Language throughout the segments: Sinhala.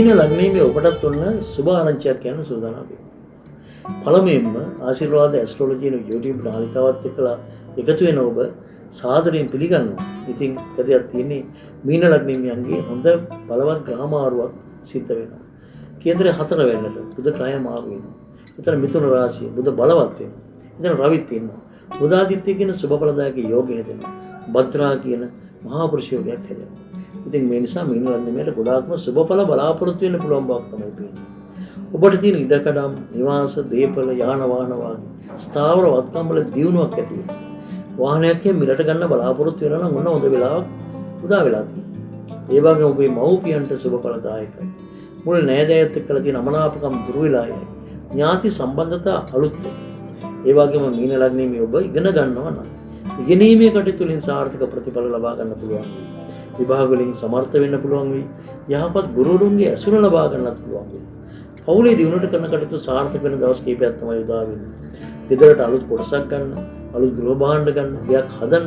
මීන ලග්නයේ මේ ඔබටත් ඔන්න සුබ ආරංචියක් කියන්න සූදානම් වෙනවා. පළමුවෙන්ම ආශිර්වාද ඇස්ට්‍රොලොජි කියන YouTube නාලිකාවත් එක්කලා එකතු වෙන ඔබ සාදරයෙන් පිළිගන්නවා. ඉතින් එක දෙයක් තියෙන්නේ මීන ලග්නයේ හොඳ බලවත් ග්‍රහ මාරුවක් සිද්ධ වෙනවා. කේන්දරේ 4 වෙනිදට බුධ ග්‍රහය මාරු වෙනවා. එතන මිථුන රාශිය බුධ බලවත් වෙනවා. එතන රවිත් ඉන්නවා. බුධාදිත්‍ය කියන සුබ ඵලදායක යෝගය හැදෙනවා. භද්‍රා කියන මහා පුරුෂ යෝගයක් හැදෙනවා. ඉතින් මේ නිසා මීන ලග්නයට ගොඩාක්ම සුබ ඵල බලාපොරොත්තු වෙන්න පුළුවන් බවක් තමයි පේන්නේ. ඔබට තියෙන ඉඩකඩම්, නිවාස, දේපල, යාන වාහන වාගේ ස්ථාවර වත්කම් වල දියුණුවක් ඇති වෙනවා. වාහනයක් මිලට ගන්න බලාපොරොත්තු වෙනවා නම් ඔන්න හොඳ වෙලාවක් උදා වෙලා තියෙනවා. ඒ වගේම ඔබේ මව්පියන්ට සුබ ඵලදායකයි. මුල් නෑදෑයොත් එක්කලා තියෙන අමනාපකම් දුරු වෙලා යයි. ඥාති සම්බන්ධතා අලුත් වෙනවා. ඒ වගේම මීන ලග්නයේ මේ ඔබ ඉගෙන ගන්නවා නම් ඉගෙනීමේ කටයුතු වලින් සාර්ථක ප්‍රතිඵල ලබා ගන්න පුළුවන් වෙයි. විභාග වලින් සමර්ථ වෙන්න පුළුවන් වෙයි. යහපත් ගුරුවරුන්ගේ ඇසුර ලබා ගන්නත් පුළුවන් වෙයි. පවුලේ දියුණුවට කරන කටයුතු සාර්ථක වෙන දවස් කීපයක් තමයි උදා වෙන්නේ. ගෙදරට අලුත් කොටසක් ගන්න, අලුත් ගෘහ භාණ්ඩ ගන්න, දෙයක් හදන්න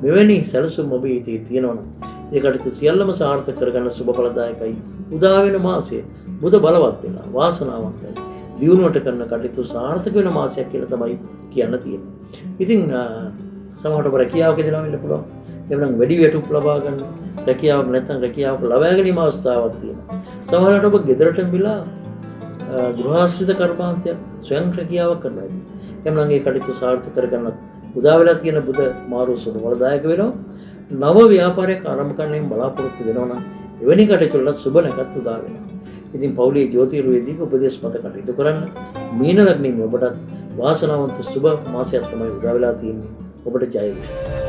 මෙවැනි සැලසුම් ඔබේ හිතේ තියෙනවා නම් ඒ කටයුතු සියල්ලම සාර්ථක කරගන්න සුබ ඵලදායකයි. උදා වෙන මාසය බුධ බලවත් වෙලා වාසනාවන්තයි. දියුණුවට කරන කටයුතු සාර්ථක වෙන මාසයක් කියලා තමයි කියන්න තියෙන්නේ. ඉතින් සමහරට ඔබ රැකියාවක දෙනවා වෙන්න පුළුවන්. එහෙම නම් වැඩි වැටුප් ලබා ගන්න, රැකියාවක් නැත්නම් රැකියාවක් ලබා ගැනීම අවස්ථාවක් තියෙනවා. සමහරට ඔබ ගෙදරට මිලා ගෘහාශ්‍රිත කර්මාන්තයක් ස්වයං රැකියාවක් කරනවා ඇති. එහෙම නම් ඒ කටයුතු සාර්ථක කරගන්නත් උදා වෙලා තියෙන බුධ මාරුව සුබ ඵලදායක වෙනවා. නව ව්‍යාපාරයක් ආරම්භ කරන්න බලාපොරොත්තු වෙනවා නම් එවැනි කටයුතු වලට සුබ නැකත් උදා වෙනවා. ඉතින් පවුලේ ජ්‍යොතිර්වේදීක උපදේශ මත කටයුතු කරන්න. මීන ලග්නයේ ඔබටත් වාසනාවන්ත සුබ මාසයක් තමයි උදා වෙලා තියෙන්නේ. ඔබට ජය වේවා.